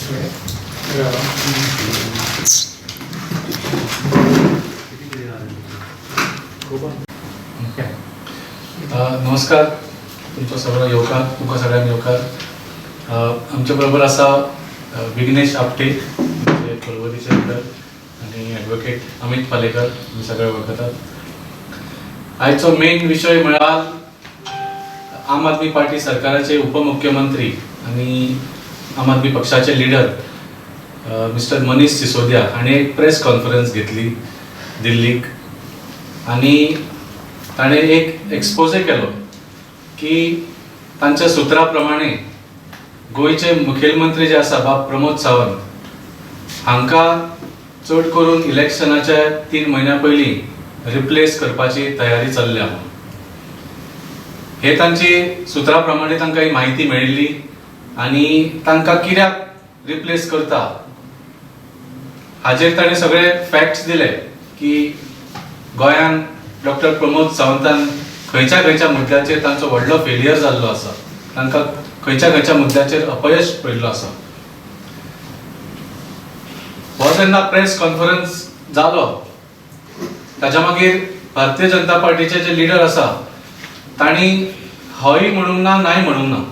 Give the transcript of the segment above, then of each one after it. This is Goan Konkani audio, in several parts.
नमस्कार, तुमचो सगळो येवकार, तुमकां सगळ्यांक येवकार. आमच्या बरोबर आसा विघ्नेश आपटे, म्हणजे पर्वरीचे लिडर, आनी एडवोकेट अमित पालेकर, तुमी सगळे वळखतात. आयचो मेन विशय म्हळ्यार आम आदमी पार्टी सरकाराचे उपमुख्यमंत्री आनी आम आदमी पक्षाचे लिडर मिस्टर मनीष सिसोदिया हाणें एक प्रेस कॉन्फरन्स घेतली दिल्लीक आनी ताणें एक एक्सपोजे केलो की तांच्या सुत्रा प्रमाणे गोंयचे मुखेलमंत्री जे आसा बाब प्रमोद सावंत हांकां चड करून इलेक्शनाच्या 3 म्हयन्या पयलीं रिप्लेस करपाची तयारी चल्ल्या म्हणून. हे तांची सुत्रा प्रमाणे तांकां ही म्हायती मेळिल्ली आनी तांकां कित्याक रिप्लेस करता हाजेर ताणें सगळे फॅक्ट्स दिले की गोंयान डॉक्टर प्रमोद सावंतान खंयच्या खंयच्या मुद्द्याचेर तांचो व्हडलो फेलियर जाल्लो आसा, तांकां खंयच्या खंयच्या मुद्द्याचेर अपयश पडिल्लो आसा. हो जेन्ना प्रेस कॉन्फरन्स जालो, ताच्या मागीर भारतीय जनता पार्टीचे जे लिडर आसा तांणी हय म्हणूंक ना, नाय म्हणूंक ना.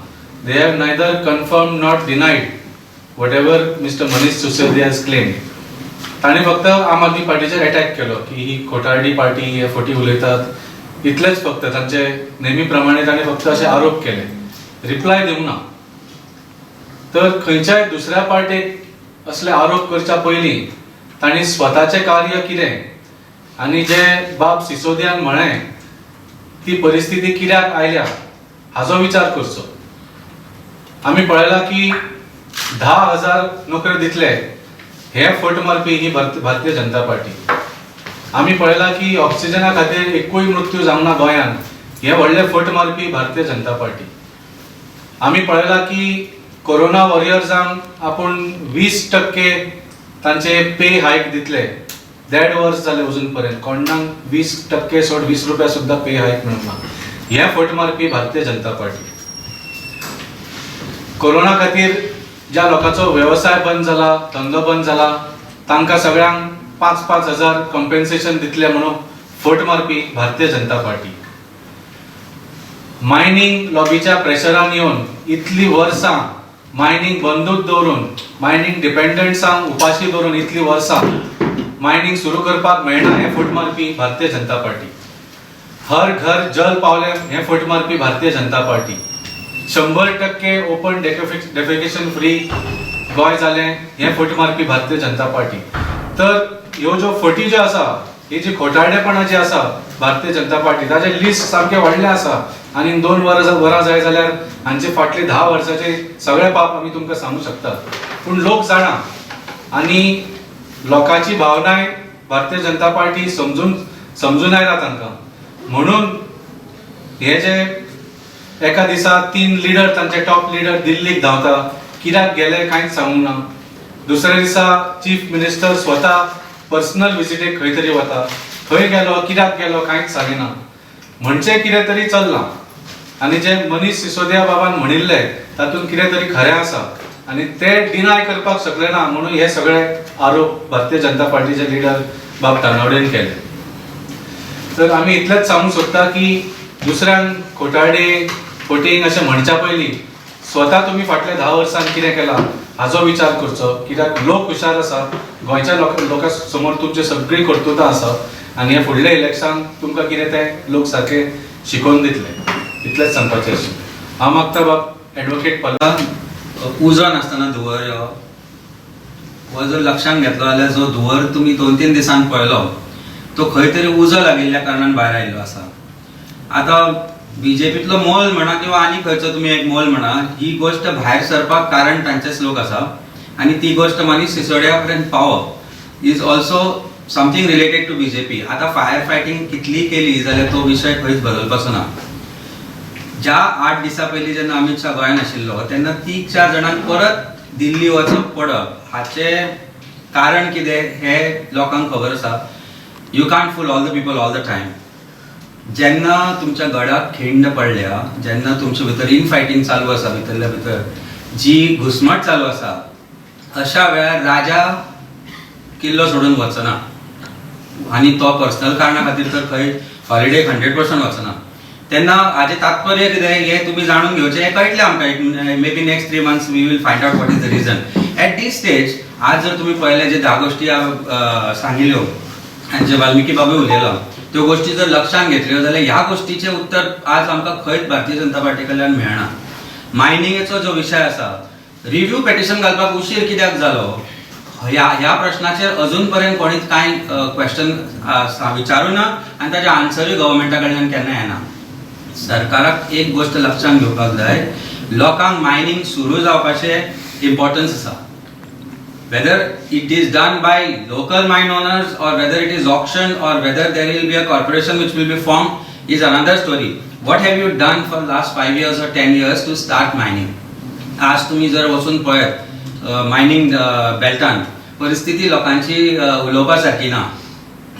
They have neither confirm nor denied whatever Mr. Manish Sisodia has claim. तांणी फक्त आम आदमी पार्टीचेर अटॅक केलो की ही खोटारडी पार्टी, हे फटी उलयतात, इतलेच फक्त. तांचे नेहमी प्रमाणे तांणी फक्त अशे आरोप केले, रिप्लाय दिवंक ना. तर खंयच्याय दुसऱ्या पार्टीक असले आरोप करच्या पयलीं तांणी स्वताचें कार्य कितें आनी जे बाब सिसोदियान म्हळें ती परिस्थिती कित्याक आयल्या हाजो विचार करचो. आमी पळयलां की 10,000 नोकऱ्यो दितले हे फट मारपी ही भारतीय जनता पार्टी. आमी पळयलां की ऑक्सिजना खातीर एकूय मृत्यू जावंक ना गोंयांत, हे व्हडले फट मारपी भारतीय जनता पार्टी. आमी पळयलां की कोरोना वॉरियर्सांक आपूण 20% तांचे पे हायक दितले, देड वर्स जालें, अजून पर्यंत कोणाक 20% सोड, 20 रुपया सुद्दां पे हायक मेळूंक ना, हे फट मारपी भारतीय जनता पार्टी. कोरोना खातीर ज्या लोकांचो वेवसाय बंद जाला, धंदो बंद जाला, तांकां सगळ्यांक 5-5 हजार कंपेन्सेशन दितले म्हणून फट मारपी भारतीय जनता पार्टी. मायनींग लॉबीच्या प्रेशरान येवन इतली वर्सां मायनींग बंदूच दवरून, मायनींग डिपेंडंट्सांक उपाशी दवरून इतली वर्सां मायनींग सुरू करपाक मेळना हें फट मारपी भारतीय जनता पार्टी. हर घर जल पावलें हें फट मारपी Bharatiya Janata party. 100% open defecation free Goa जालें हें फट मारपी भारतीय जनता पार्टी. तर ह्यो ज्यो फटी ज्यो आसा, ही जी खोटारडेपणां जी आसा भारतीय जनता पार्टी, ताजें लिस्ट सामकें व्हडलें आसा आनी 2 वरां वरां जाय जाल्यार हांचे फाटले 10 वर्साचे सगळे पाप आमी तुमकां सांगू शकतात. पूण लोक जाणा आनी लोकांची भावनाय भारतीय जनता पार्टी समजून समजून आयला तांकां. म्हणून हे जे एका दिसा तीन लिडर, तांचे टॉप लिडर दिल्लीक धांवता, कित्याक गेले कांयच सांगूंक ना. दुसऱ्या दिसा चीफ मिनिस्टर स्वता पर्सनल विजिटेक खंय तरी वता, खंय गेलो, कित्याक गेलो, कांयच सांगिना. म्हणजे कितें तरी चल्लां आनी जे मनीष सिसोदिया बाबान म्हणिल्लें तातूंत कितें तरी खरें आसा आनी ते डिनाय करपाक शकले ना, म्हणून हे सगळे आरोप भारतीय जनता पार्टीचे लिडर बाब तानावडेन केले. तर आमी इतलेंच सांगूंक सोदता की दुसऱ्यांक खोटारडे, फटींग अशें म्हणच्या पयलीं स्वता तुमी फाटल्या 10 वर्सांत कितें केलां हाजो विचार करचो, कित्याक लोक हुशार आसा. गोंयच्या लोकां समोर तुमची सगळीं कर्तुतां आसा आनी हे फुडल्या इलेक्शन तुमकां कितें तें लोक सारकें शिकोवन दितले. इतलेंच सांगपाचें आशिल्लें. हांव मागता बाब एडवोकेट पल्ला. उजो नासतना धुंवर येवप हो जर लक्षात घेतलो जाल्यार जो धुंवर तुमी 2-3 दिसान पळयलो तो खंय तरी उजो लागिल्ल्या कारणान भायर आयिल्लो आसा. आतां बीजेपीतलो मोल म्हणा किंवा आनी खंयचो तुमी एक मोल म्हणा, ही गोश्ट भायर सरपाक कारण तांचेच लोक आसा आनी ती गोश्ट मनीष सिसोडिया पर्यंत पावप is also something related to BJP. आतां फायर फायटींग कितलीय केली जाल्यार तो विशय खंयच बदलपाचो ना. ज्या 8 दिसां पयलीं जेन्ना अमित शाह गोंयांत आशिल्लो तेन्ना तीग चार जाणांक परत दिल्ली वचप पडप हाचें कारण कितें हें लोकांक खबर आसा. You can't fool all the people all the time. जेन्ना तुमच्या गडाक खिंड पडल्या, जेन्ना तुमचे भितर इनफायटींग चालू आसा, भितरल्या भितर जी घुसमट चालू आसा. अशा वेळार राजा किल्लो सोडून वचना आनी तो पर्सनल कारणा खातीर तर खंय हॉलिडेक 100% वचना. तेन्ना हाजें तात्पर्य कितें हें तुमी जाणून घेवचें, हें कळटलें आमकां. Maybe next 3 months we will find out what is the reason. At this stage आज जर तुमी पळयलें, जे 10 गोश्टी हांव सांगिल्ल्यो आनी जे वाल्मिकी बाबूय उलयलो, त्यो गोश्टी जर लक्षात घेतल्यो जाल्यार ह्या गोश्टीचें उत्तर आज आमकां खंयच भारतीय जनता पार्टी कडल्यान मेळना. मायनिंगेचो जो विशय आसा, रिव्यू पेटिशन घालपाक उशीर कित्याक जालो, ह्या प्रश्नाचेर अजून पर्यंत कोणीच कांय क्वेश्चन विचारूं ना आनी ताचे आन्सरूय गव्हर्मेंटा कडल्यान केन्ना येना. सरकाराक एक गोश्ट लक्षात घेवपाक जाय, लोकांक मायनींग सुरू जावपाचें इम्पॉर्टन्स आसा. Whether it is done by local mine owners or whether it is auctioned or whether there will be a corporation which will be formed is another story. What have you done for last 5 years or 10 years to start mining? आज तुम्ही जर वचून पळयत मायनींग बेल्टान परिस्थिती लोकांची उलोवपा सारकी ना.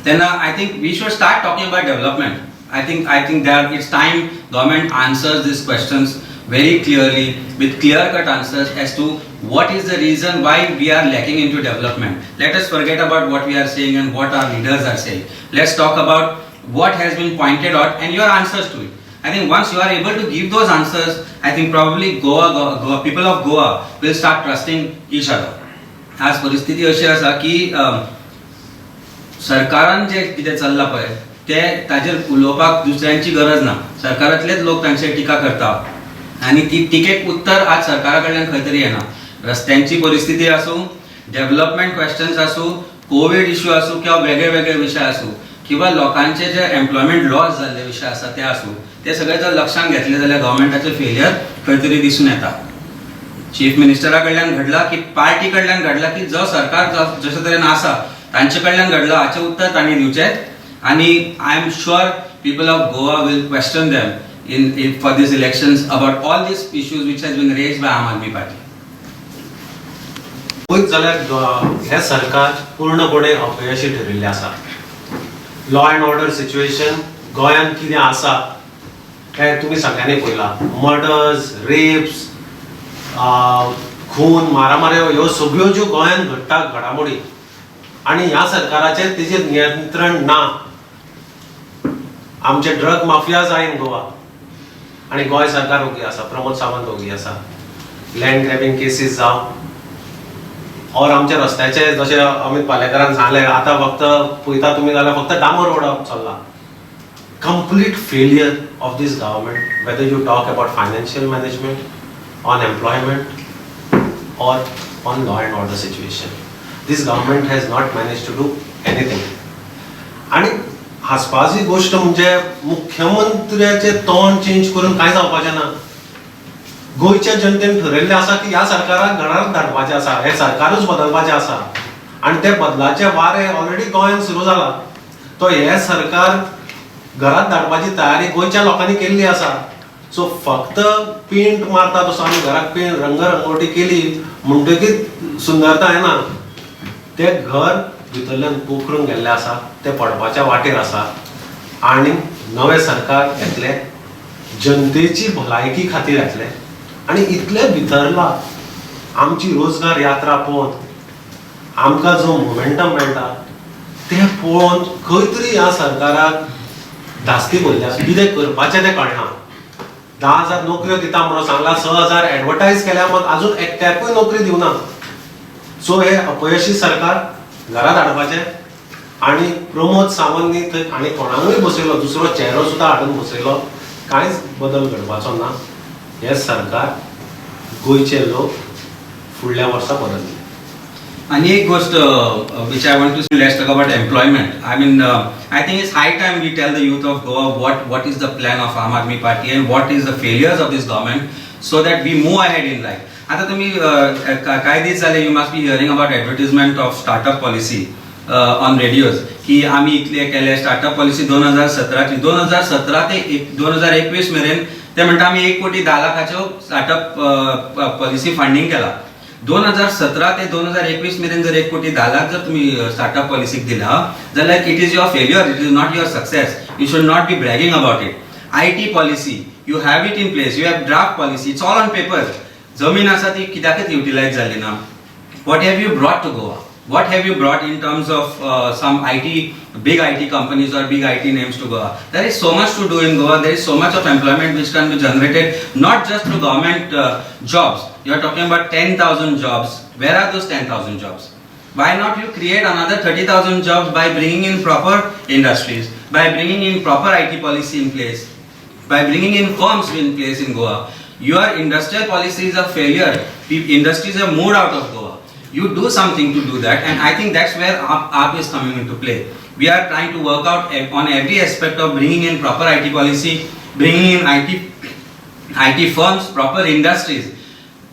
तेन्ना I think we should start talking about development. I think that it's time government answers these questions very clearly, with clear cut answers as to what is the reason why we are lacking into development. Let us forget about what we are saying and what our leaders are saying. Let's talk about what has been pointed out and your answers to it. I think once you are able to give those answers, I think probably Goa, people of Goa will start trusting each other. आज परिस्थिती अशी आसा की सरकारान जे कितें चल्लां पळय ते ताजेर उलोवपाक दुसऱ्यांची गरज ना. सरकारांतलेच लोक तांचेर टिका करता आनी ती टिकेक उत्तर आज सरकारा कडल्यान खंय तरी येना. रस्त्यांची परिस्थिती आसूं, डेव्हलपमेंट क्वेश्चन्स आसूं, कोवीड इश्यू आसूं किंवा वेगळे वेगळे विशय आसूं किंवा लोकांचे जे एम्प्लॉयमेंट लॉस जाल्ले विशय आसा ते आसूं, ते सगळे जर लक्षात घेतले जाल्यार गव्हर्मेंटाचें फेलियर खंय तरी दिसून येता. चीफ मिनिस्टरा कडल्यान घडला की पार्टी कडल्यान घडला की जो सरकार जशे तरेन आसा तांचे कडल्यान घडला, हाचें उत्तर तांणी दिवचें. आनी I am sure people of Goa will question them in for these elections about all these issues which has been raised by Aam Aadmi Party. पळयत जाल्यार हें सरकार पूर्णपणे अपयशी ठरिल्लें आसा. लॉ अँड ऑर्डर सिच्युएशन गोंयांत कितें आसा हें तुमी सगळ्यांनी पळयलां. मर्डर्स, रेप्स, खून, मारामाऱ्यो ह्यो सगळ्यो ज्यो गोंयांत घडटा घडामोडी आनी ह्या सरकाराचेर तेजेर नियंत्रण ना. आमचे drug mafias are in Goa आनी गोंय सरकार ओगी आसा, प्रमोद सावंत ओगी आसा. लँड ग्रॅबिंग केसीस जावं और आमच्या रस्त्याचे, जशें अमित पालेकरान सांगलें, आतां फक्त पळयता तुमी जाल्यार फक्त डांबर रोडप चल्ला. Complete failure of this government, whether you talk about financial management, on employment or on law and order situation. This government has not managed to do anything. आणि हांसपाची गोश्ट म्हणजे मुख्यमंत्र्याचें तोंड चेंज करून कांय जावपाचें ना. गोंयच्या जनतेन ठरयल्लें आसा की ह्या सरकाराक घरात धाडपाचें आसा, हें सरकारूच बदलपाचें आसा आनी ते बदलाचे वारें ऑलरेडी गोंयांत सुरू जाला. तो हें सरकार घरात धाडपाची तयारी गोंयच्या लोकांनी केल्ली आसा. सो फक्त पेंट मारता तसो आमी घराक पेंट, रंगरंगोटी केली म्हणटकीच सुंदरता येना. तें घर भितरल्यान पोखरून गेल्लें आसा, तें पडपाच्या वाटेर आसा आनी नवें सरकार येतलें, जनतेची भलायकी खातीर येतलें. आनी इतलें भितरला आमची रोजगार यात्रा पळोवन आमकां जो मोमेंटम मेळटा तें पळोवन खंय तरी ह्या सरकाराक धास्ती भरल्या. कितें करपाचें तें कळना. 10,000 नोकऱ्यो दिता म्हणून सांगला, 6,000 एडवर्टायज केल्या, मात अजून एकट्याकूय नोकरी दिवना. सो हे अपयशी सरकार घरा धाडपाचें आनी प्रमोद सावंत थंय आनी कोणाकूय बसयलो, दुसरो चेहरो सुद्दां हाडून बसयलो, कांयच बदल घडपाचो ना. हें सरकार गोंयचे लोक फुडल्या वर्सा बदलतले. आणि एक गोष्ट which I want to say, let's talk about employment. I mean, I think it's high time we tell the youth of Goa what is the plan of Aam Aadmi Party and what is the failures of this government, so that we move ahead in life. आता तुम्ही काय दीस जाले, you must be hearing about advertisement of startup policy on radios की आम्ही इतले केले. स्टार्टअप पॉलिसी 2017ची, 2017 ते 2021 मेरेन ते म्हणटा आमी 1 कोटी 10 लाखाच्यो स्टार्टअप पॉलिसी फंडींग केला. 2017 ते 2021 मेरेन जर 1 कोटी 10 लाख जर तुम्ही स्टार्टअप पॉलिसीक दिला जाल्यार it is your failure, it is not your success. You should not be bragging about it. IT policy, you have it in place, you have draft policy, it's all on paper. जमीन आसा ती कित्याकच युटिलायज जाली ना. What have you brought to Goa? What have you brought in terms of some IT, big IT companies or big IT names to Goa? There is so much to do in Goa. There is so much of employment which can be generated, not just through government jobs. You are talking about 10,000 jobs. Where are those 10,000 jobs? Why not you create another 30,000 jobs by bringing in proper industries, by bringing in proper IT policy in place, by bringing in firms in place in Goa? Your industrial policy is a failure. Industries have moved out of Goa. You do something to do that, and I think that's where AAP is coming into play. We are trying to work out on every aspect of bringing in proper IT policy, bringing in IT firms, proper industries.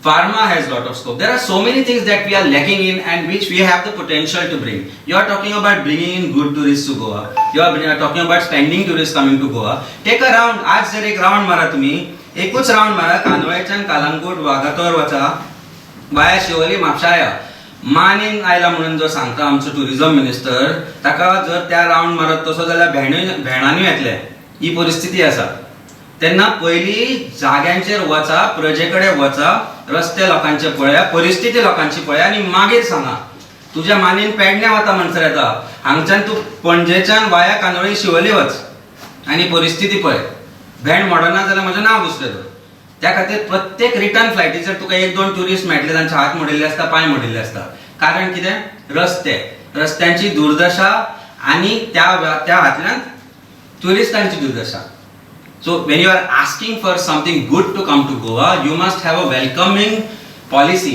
Pharma has lot of scope. There are so many things that we are lacking in and which we have the potential to bring. You are talking about bringing in good tourists to Goa. You are talking about spending tourists coming to Goa. Take a round. आज जर एक राऊंड मारा तुम्ही, एकूच राऊंड मारा, कांदोळ्याच्यान कालांगूट वागातोर वचा, वाया शिवोली म्हापशा या. मानेन आयला म्हणून जो सांगता आमचो टुरिझम मिनिस्टर, ताका जर त्या राऊंड मारत तसो जाल्यार भेंडूय भेणानूय येतले, ही परिस्थिती आसा. तेन्ना पयलीं जाग्यांचेर वचा, प्रजे कडेन वचा, रस्ते लोकांचे पळया, परिस्थिती लोकांची पळया आनी मागीर सांगा. तुज्या मानेन पेडण्या वता म्हणसर येता. हांगच्यान तूं पणजेच्यान वाया कांदोळी शिवोली वच आनी परिस्थिती पळय. भेंड मोडना जाल्यार म्हजें नांव दुसरें धर. त्या खातीर प्रत्येक रिटर्न फ्लायटीचेर तुका एक दोन ट्युरिस्ट मेळटले, तांचे हात मोडिल्ले आसता, पांय मोडिल्ले आसता. कारण कितें? रस्ते, रस्त्यांची दुर्दशा आनी त्या हातल्यान ट्युरिस्टांची दुर्दशा. So when you are asking for something good to come to Goa, you must have a welcoming policy.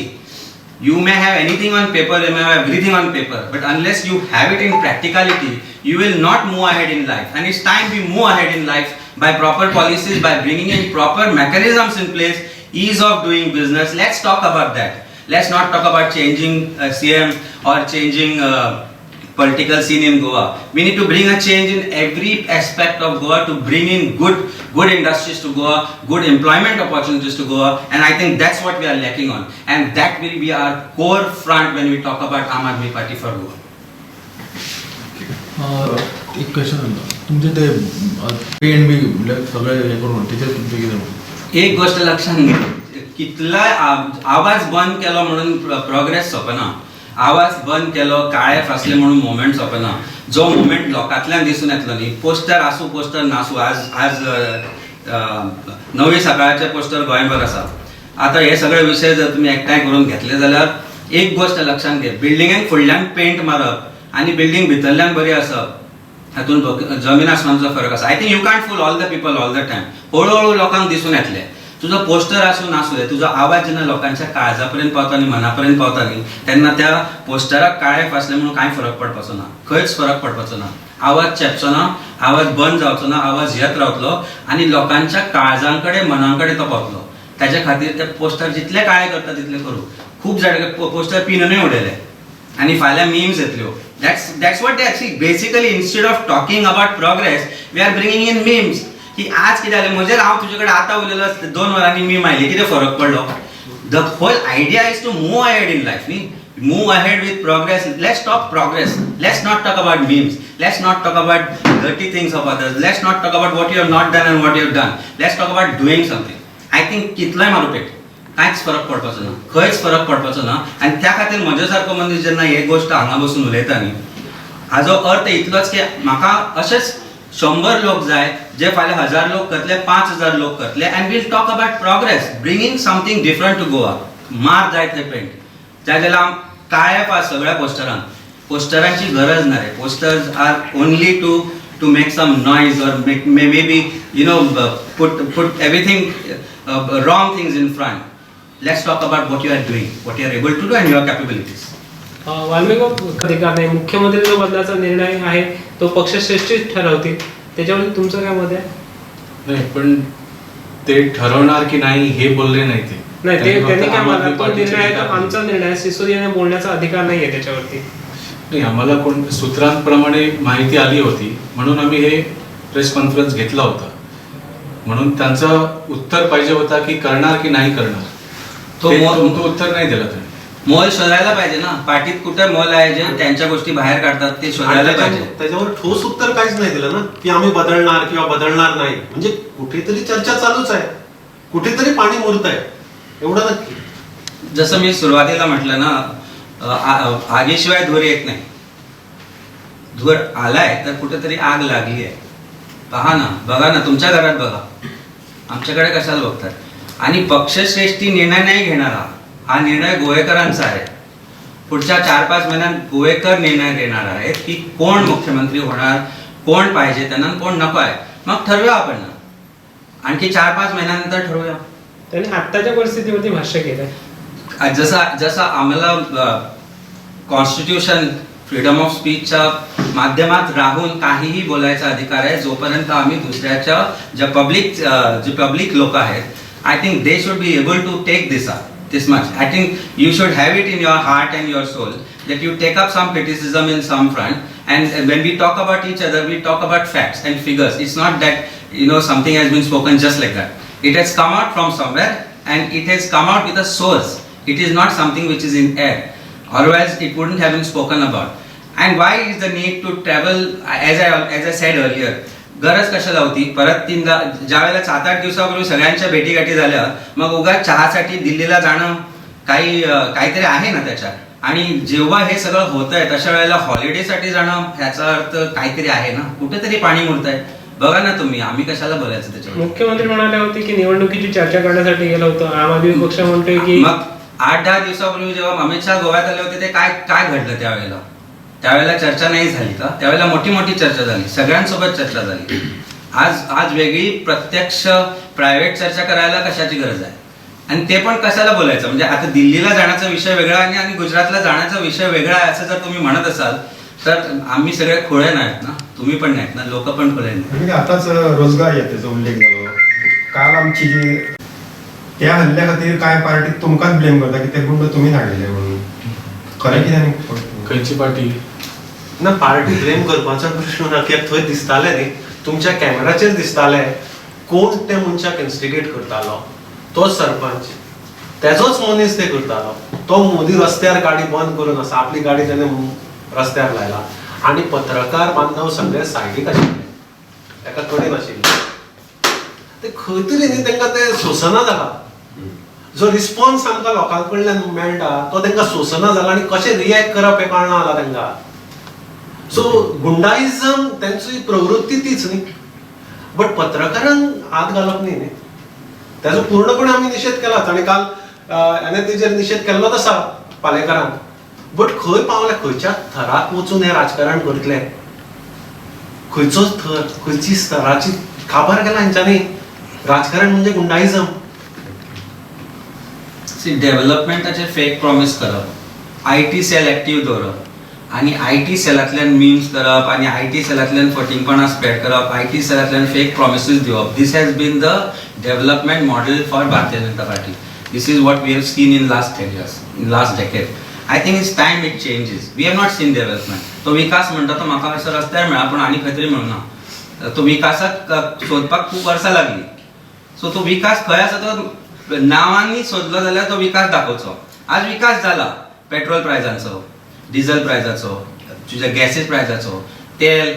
You may have anything on paper, you may have everything on paper, but unless you have it in practicality, you will not move ahead in life. And it's time we move ahead in life by proper policies, by bringing in proper mechanisms in place, ease of doing business. Let's talk about that. Let's not talk about changing CM or changing political scene in Goa. We need to bring a change in every aspect of Goa to bring in good industries to Goa, good employment opportunities to Goa, and I think that's what we are lacking on. And that will be our core front when we talk about Aam Aadmi Party for Goa. एक क्वेश्चन, तुमचे ते पेंट बी म्हणल्यार सगळे हे करून तेचेर तुमचें कितें म्हणणें? एक गोष्ट लक्षात घे, कितलाय आवाज बंद केलो म्हणून प्रोग्रेस सोंपना. आवाज बंद केलो, काळे फासले म्हणून मुवमेंट सोंपना. जो मुवमेंट लोकांतल्यान दिसून येतलो न्ही, पोस्टर आसूं पोस्टर नासूं, आज आज अ, अ, नवी सकाळचे पोस्टर गोंयभर आसा. आतां हे सगळे विशय जर तुमी एकठांय करून घेतले जाल्यार एक गोश्ट लक्षांत घे, बिल्डिंगेक फुडल्यान पेंट मारप आनी बिल्डींग भितरल्यान बरी आसप हातून जमीन आसमानचो फरक आसा. I think you can't fool all the people all the time. हळूहळू लोकांक दिसून येतले. तुजो पोस्टर आसूं नासूं, तुजो आवाज जेन्ना लोकांच्या काळजा पर्यंत पावता न्ही, मना पर्यंत पावता न्ही, तेन्ना त्या पोस्टराक काळे फासले म्हणून कांय फरक पडपाचो ना, खंयच फरक पडपाचो ना. आवाज चेपचो ना, आवाज बंद जावचो ना, आवाज येत रावतलो आनी लोकांच्या काळजां कडेन, मनां कडेन तो पावतलो. ताच्या खातीर ते पोस्टर जितले काळे करता तितले करूं. खूब जाण पोस्टर पिनूय उडयले आनी फाल्यां memes येतल्यो. That's what they actually, basically, instead of talking about progress, we are bringing in memes. की आज कितें जालें म्हजेर, हांव तुजे कडेन आतां उलयलो, 2 वरांनी मीम आयली, कितें फरक पडलो? The whole idea is to move ahead in life न्ही, move ahead with progress. Let's talk progress. Let's not talk about memes. Let's not talk about dirty things of others. Let's not talk about what you have not done and what you have done. Let's talk about doing something. I think कितलोय मारू पेट, कांयच फरक पडपाचो ना, खंयच फरक पडपाचो ना. आनी त्या खातीर म्हज्या सारको मनीस जेन्ना हे गोश्ट हांगा बसून उलयता न्ही, हाजो अर्थ इतलोच की म्हाका अशेच 100 लोक जाय जे फाल्यां 1000 लोक करतले, 5000 लोक करतले, and we'll talk about progress, bringing something different to Goa. मार जाय थंय पेंट, त्या जाल्यार काळे फास सगळ्या पोस्टरांक. पोस्टरांची गरज ना रे. Posters are only to make some noise or make maybe put everything wrong things in front. Let's talk about what you are doing, what you are able to do and your capabilities. Valmiki अधिकार नाही. मुख्यमंत्री जो बदलाचा निर्णय आहे तो पक्षश्रेष्ठीच ठरवतील, त्याच्यावर तुमचं काय मत आहे? नाही, पण ते ठरवणार की नाही हे बोलले नाही ते. नाही, ते फक्त त्यांनी काय आम म्हणलं, आदमी तो पार्टीचे निर्णय आहे तो नेता. आमचा निर्णय आहे. सिसोदियाने बोलण्याचा अधिकार नाहीये त्याच्यावरती. नाही, आम्हाला कोण सूत्रांप्रमाणे माहिती आली होती म्हणून आम्ही हे प्रेस कॉन्फरन्स घेतला होता. म्हणून त्यांचं उत्तर पाहिजे होता की करणार की नाही करणार. तो तो उत्तर नाही दिलं त्यांनी. मोल शोधायला पाहिजे ना. पार्टीत कुठे मोल आहे जे त्यांच्या गोष्टी बाहेर काढतात, ते शोधायला आणि पाहिजे. त्याच्यावर ठोस उत्तर काहीच नाही दिलं ना, की आम्ही बदलणार किंवा बदलणार नाही. म्हणजे कुठेतरी चर्चा चालूच आहे, कुठेतरी पाणी मुरत आहे, एवढं नक्की. जसं मी सुरुवातीला म्हटलं ना, आगीशिवाय धूर येत नाही. धूर आलाय तर कुठेतरी आग लागली आहे. पहा ना, बघा ना, तुमच्या घरात बघा, आमच्याकडे कशाला बघतात. आणि पक्षश्रेष्ठी निर्णय नाही घेणारा, हा निर्णय गोवेकरांचा आहे. पुढच्या 4-5 महिन्यात गोवेकर निर्णय घेणार आहेत की कोण मुख्यमंत्री होणार, कोण पाहिजे त्यांना, कोण नको आहे. मग ठरवूया आपण ना, आणखी 4-5 महिन्यानंतर ठरवूया. त्यांनी आत्ताच्या परिस्थितीवरती भाष्य केलंय. जसं जसं आम्हाला कॉन्स्टिट्यूशन फ्रीडम ऑफ स्पीचच्या माध्यमात राहून काहीही बोलायचा अधिकार आहे, जोपर्यंत आम्ही दुसऱ्याच्या ज्या पब्लिक, जे पब्लिक लोक आहेत, I think they should be able to take this up this much. I think you should have it in your heart and your soul that you take up some criticism in some front, and when we talk about each other, we talk about facts and figures. It's not that something has been spoken just like that. It has come out from somewhere and it has come out with a source. It is not something which is in air, otherwise it wouldn't have been spoken about. And why is the need to travel? As I said earlier, गरज कशाला होती परत तीनदा? ज्या वेळेला 7-8 दिवसापूर्वी सगळ्यांच्या भेटीगाठी झाल्या, मग उगाच चहासाठी दिल्लीला जाणं काही काहीतरी आहे ना त्याच्यात. आणि जेव्हा हे सगळं होत आहे तशा वेळेला हॉलिडेसाठी जाणं, ह्याचा अर्थ काहीतरी आहे ना, कुठेतरी पाणी मुरत आहे. बघा ना तुम्ही, आम्ही कशाला बोलायचं त्याच्यावर. मुख्यमंत्री म्हणाले होते की निवडणुकीची चर्चा करण्यासाठी गेलो होतो. आम आदमी पक्ष म्हणतोय की मग 8-10 दिवसापूर्वी जेव्हा अमित शहा गोव्यात आले होते, ते काय काय घडलं त्यावेळेला? त्यावेळेला चर्चा नाही झाली का? त्यावेळेला मोठी मोठी चर्चा झाली, सगळ्यांसोबत चर्चा झाली. आज आज वेगळी प्रत्यक्ष प्रायव्हेट चर्चा करायला कशाची गरज आहे? आणि ते पण कशाला बोलायचं? म्हणजे आता दिल्लीला जाण्याचा विषय वेगळा आणि आणि गुजरातला जाण्याचा विषय वेगळा आहे असं जर तुम्ही म्हणत असाल, तर आम्ही सगळे खुळे नाहीत ना, तुम्ही पण नाहीत ना, लोक पण खुळे नाहीत. म्हणजे आताच रोजगार यात्रेचो उल्लेख जालो. काल आमची जी त्या हल्ल्या खातीर कांय पार्टी तुमकांच ब्लेम करता की ते गुंड तुमी धाडलेले म्हणून. खरें कितें आनी खंयची पार्टी? ना, पार्टी ब्लेम करपाचो प्रश्न ना, कित्याक थंय दिसतालें न्ही, तुमच्या कॅमेराचेर दिसतालें कोण ते मनशाक इन्स्टिगेट करतालो. तोच सरपंच, तेजोच मनीस ते करतालो. तो मोदी रस्त्यार गाडी बंद करून आसा, आपली गाडी त्याने रस्त्यार लायला आनी पत्रकार बांधव सगळे सायडीक आशिल्ले, ताका कडेन आशिल्ले. ते खंय तरी न्ही तांकां ते सोंसना जाला. जो रिस्पॉन्स आमकां लोकां कडल्यान मेळटा तो तांकां सोंसना जाला आनी कशें रिएक्ट करप हें कळना जालां तांकां. सो गुंडाइजम तेंची प्रवृत्ती तीच न्ही, बट पत्रकारांक हात घालप न्ही न्ही, ताजो पूर्णपणे आमी निशेध केलाच आनी काल हांवें तेजेर निशेध केल्लोच आसा पालेकारान. बट खंय पावले, खंयच्या थराक वचून हें राजकारण करतले, खंयचो थर, खंयची स्तराची काबार केला हेंच्यांनी. राजकारण म्हणजे गुंडाइजम. सी, डेव्हलपमेंटाचे फेक प्रॉमिस करप, IT cell active दवरप आनी IT सेलांतल्यान मिम्स करप आनी IT सेलांतल्यान फटींगपणां स्प्रेड करप, IT सेलांतल्यान फेक प्रॉमिसीस दिवप, this has been the development model for Bharatiya Janata Party. This is what we have seen in last 10 years, in last decade. I think it's time it changes. We have not seen development. तो विकास म्हणटा तो म्हाका असो रस्त्यार मेळ्ळा, पूण आनी खंय तरी मेळना. तो विकासाक सोदपाक खूब वर्सां लागली. सो तो विकास खंय आसा तो नांवांनी सोदलो जाल्यार तो विकास दाखोवचो. आज विकास जाला पेट्रोल प्रायजांचो, डिझल प्रायजाचो, तुज्या गॅसीस प्रायजाचो, तेल,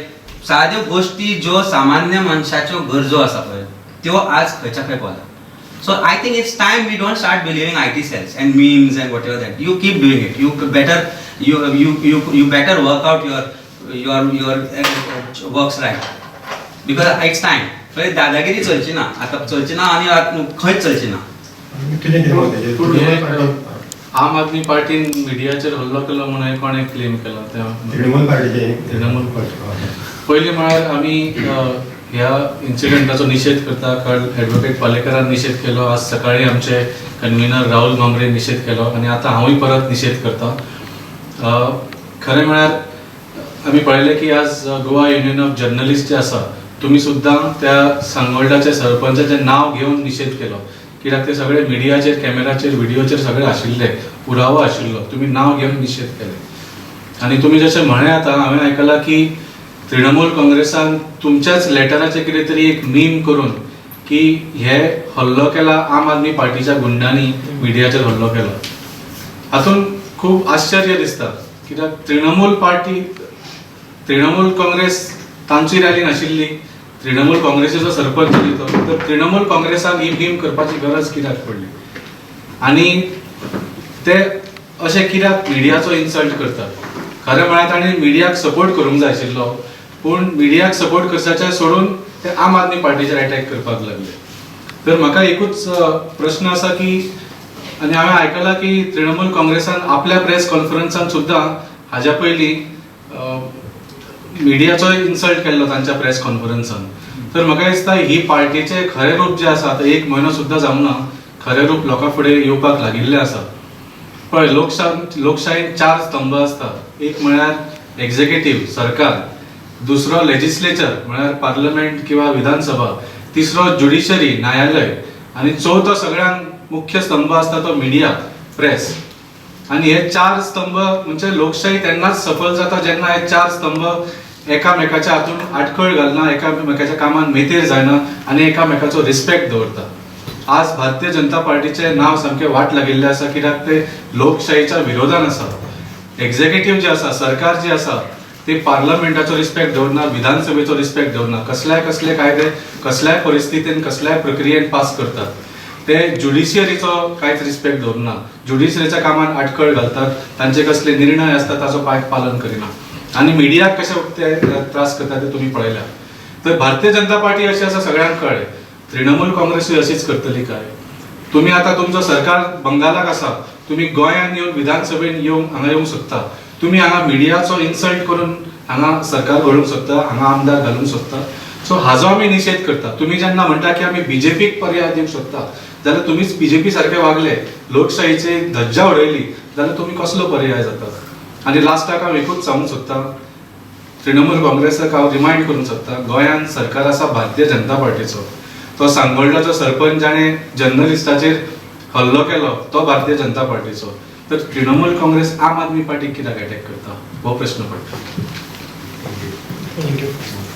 साद्यो गोश्टी ज्यो सामान्य मनशाच्यो गरजो आसा पळय, त्यो आज खंयच्या खंय पावल्या. So I think it's time we don't start believing IT cells and memes and whatever that. You keep doing it. You better you you you you better work out your works right, because it's time. म्हणजे दादागिरी चलची ना आता, चलची ना आनी खंयच चलची ना. तुजें कितें मत तेजेर? पूण तृणमूल हे पार्टी आम आदमी पार्टीन मिडियाचेर हल्लो केलो म्हणून हें कोणें क्लेम केला तें? तृणमूल पार्टीचे. तृणमूल पार्टी. पयलीं म्हळ्यार आमी ह्या इन्सिडंटाचो निशेध करता. काल एडवोकेट पालेकरान निशेध केलो, आज सकाळी आमचे कन्व्हिनर राहुल म्हांबरेन निशेध केलो आनी आतां हांवूय परत निशेध करता. खरें म्हळ्यार आमी पळयलें की आज गोवा युनियन ऑफ जर्नलिस्ट जे आसा, तुमी सुद्दां त्या सांगोल्डाच्या सरपंचाचें नांव घेवन निशेध केलो, कित्याक ते सगळे मिडियाचेर, कॅमेराचेर, व्हिडियोचेर सगळे आशिल्ले, पुरावो आशिल्लो. तुमी नांव घेवन निशेध केले आनी तुमी जशें म्हळें, आतां हांवें आयकलां की तृणमूल काँग्रेसान तुमच्याच लेटराचें कितें तरी एक मीम करून की हे हल्लो केला आम आदमी पार्टीच्या गुंडांनी, मिडियाचेर हल्लो केलो. हातूंत खूब आश्चर्य दिसता, कित्याक तृणमूल पार्टी, तृणमूल काँग्रेस तांची रॅली नाशिल्ली. तृणमूल काँग्रेसीचो सरपंच न्ही तो, तर तृणमूल काँग्रेसाक ही मीम करपाची गरज कित्याक पडली? आनी ते अशें कित्याक मिडियाचो इन्सल्ट करतात? खरें म्हळ्यार तांणी मिडियाक सपोर्ट करूंक जाय आशिल्लो, पूण मिडियाक सपोर्ट करपाचें सोडून ते आम आदमी पार्टीचेर अटॅक करपाक लागले. तर म्हाका एकूच प्रश्न आसा की आनी हांवें आयकलां की तृणमूल काँग्रेसान आपल्या प्रेस कॉन्फरन्सान सुद्दां हाज्या पयलीं मिडियाचोय इन्सल्ट केल्लो तांच्या प्रेस कॉन्फरन्सान. तर म्हाका दिसता ही पार्टीचें खरें रूप जें आसा ते एक म्हयनो सुद्दां जावंक ना, खरें रूप लोकां फुडें येवपाक लागिल्लें आसा. पळय, लोकशायेन चार स्तंभ आसता. एक म्हळ्यार एक्झिक्युटीव सरकार, दुसरो लेजिस्लेचर म्हळ्यार पार्लमेंट किंवा विधानसभा, तिसरो ज्युडिशरी न्यायालय आनी चवथो सगळ्यांत मुख्य स्तंभ आसता तो मिडिया प्रेस. आनी हे चार स्तंभ म्हणजे लोकशाही तेन्नाच सफल जाता जेन्ना हे चार स्तंभ एकामेकाच्या हातून आडखळ घालना, एकामेकाच्या कामान मेतेर जायना आनी एकामेकाचो रिस्पेक्ट दवरता. आज भारतीय जनता पार्टीचें नांव सामकें वाट लागिल्लें आसा, कित्याक ते लोकशाहीच्या विरोधान आसा. एक्झिक्युटीव जे आसा, सरकार जे आसा ते पार्लमेंटाचो रिस्पेक्ट दवरना, विधानसभेचो रिस्पेक्ट दवरना, कसल्याय कसले कायदे कसल्याय परिस्थितीन कसल्याय प्रक्रियेन पास करतात. ते ज्युडिशियरीचो कांयच रिस्पेक्ट दवरना, ज्युडिशियरीच्या कामान आडखळ घालतात, तांचे कसले निर्णय आसता ताचो कांय पालन करिना आनी मिडियाक कशे ते त्रास करतात ते तुमी पळयल्या. तर भारतीय जनता पार्टी अशी आसा सगळ्यांक कळ्ळें, तृणमूल काँग्रेसूय अशीच करतली काय? तुमी आतां तुमचो सरकार बंगालाक आसा, तुमी गोंयांत येवन विधानसभेन येवन हांगा येवंक सोदता, तुमी हांगा मिडियाचो इन्सल्ट करून हांगा सरकार घडोवंक सोदता, हांगा आमदार घालूंक सोदता. सो हाजो आमी निशेध करता. तुमी जेन्ना म्हणटा की आमी बीजेपीक पर्याय दिवंक सोदता, जाल्यार तुमीच बीजेपी सारके वागले, लोकशाहीची धज्जा उडयली जाल्यार तुमी कसलो पर्याय जाता? आनी लास्टाक हांव एकूच सांगूंक सोदता, तृणमूल काँग्रेसाक हांव रिमायंड करूंक सोदता, गोंयांत सरकार आसा भारतीय जनता पार्टीचो. तो सांगोल्डाचो सरपंच जाणें जर्नलिस्टाचेर हल्लो केलो तो भारतीय जनता पार्टीचो. तर तृणमूल काँग्रेस आम आदमी पार्टीक कित्याक अटॅक करता हो प्रश्न पडटा. Thank you.